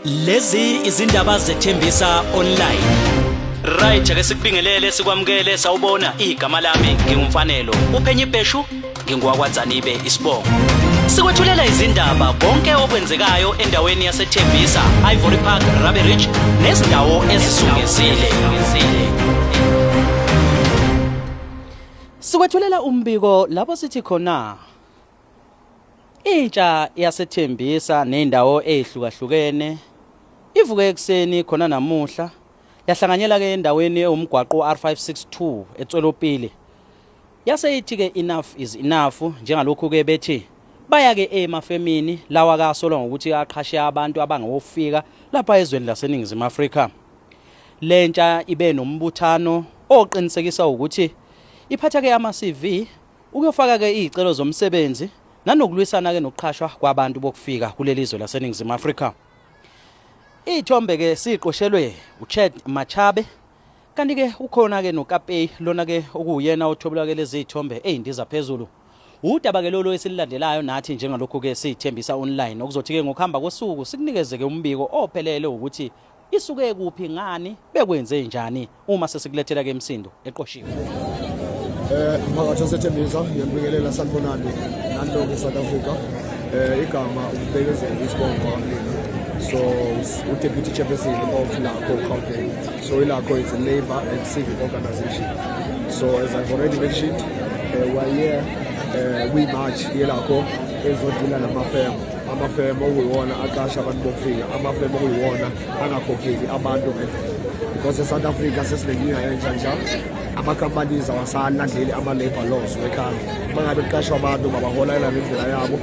Lezi izindaba zethembisa online. Right, ake sikubingelele sikwamukele sawubona igama lami nginguMfanelo. Uphenye ibheshu ngingowakwaDzanibe isibongo. Sikwethulela izindaba konke okwenzekayo endaweni yaseThembisa, Ivory Park, Rabie Ridge nezindawo ezizungezile. Sikwethulela umbiko lapho sithi khona Intsha yaseThembisa nezindawo ezihlukahlukene ivuke ekuseni khona namuhla yahlanganyela ke endaweni ewumgwaqo R562 eTswelopili. Yase ithi ke enough is enough njengalokhu ke bethi baya ke emafemini lawa kasolwa ngokuthi aqhashe abantu abangawofika lapha ezweni laseNingizimu Afrika. Lentsha ibe nombuthano oqinisekisa ukuthi iphatha ke ama CV Ukuyofaka ke izicelo zomsebenzi nanokulwisana ke nokuqhashwa kwabantu bokufika kuleli zwe laseNingizimu Afrika. Iy'thombe ke siqoshelwe uChad Machabe kanti ke ukhona ke noKapey lona ke okuwuyena othwebula ke lezi zithombe ezindiza phezulu. Udaba ke lolu esililandelayo nathi njengalokhu ke sithembisa online okuzothi ke ngokuhamba kosuku sikunikeze ke umbiko ophelele ukuthi Isuke kuphi ngani bekwenze njani uma sesikulethela ke imisindo eqoshiwe. Mphakathi waseThembisa ngiyabingelela sanibonani nani South Africa. Igama uBekezela isibongo kamlimi. So u-deputy chairperson of LACO Gauteng. So iLACO is a labor and civic organization. So as I've already mentioned, we are here, we march yeLACO ezodila namafemu amafemu okuyiwona aqasha abantu bokufika amafemu okuyiwona angakhokheli abantu ngendlela because e-South Africa sesinenkinga entsha nje ama-companies awasalandeli ama-labor laws wekhaya uma ngabe kuqashwa abantu babaholela ngendlela yabo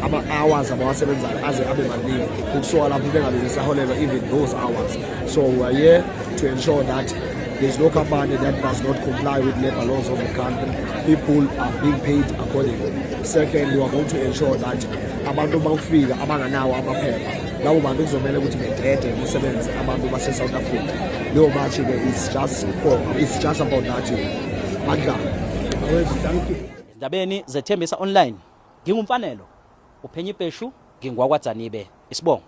ama-hours abawasebenzayo aze abe maningi ukusuka lapho bengabe besaholelwa even those hours. So we are here to ensure that there's no company that does not comply with labor laws of the country. People are being paid accordingly. Second, we are going to ensure that abantu bawufika abanganawo amaphepha labo bantu kuzomele ukuthi bedede kusebenze abantu base-South Africa. Leyo march-ke is just for it's just about that. Mandla. Thank you. Ezindabeni zethembisa online ngingumfanelo uphenye ibheshu ngingwakwaDzanibe isibongo.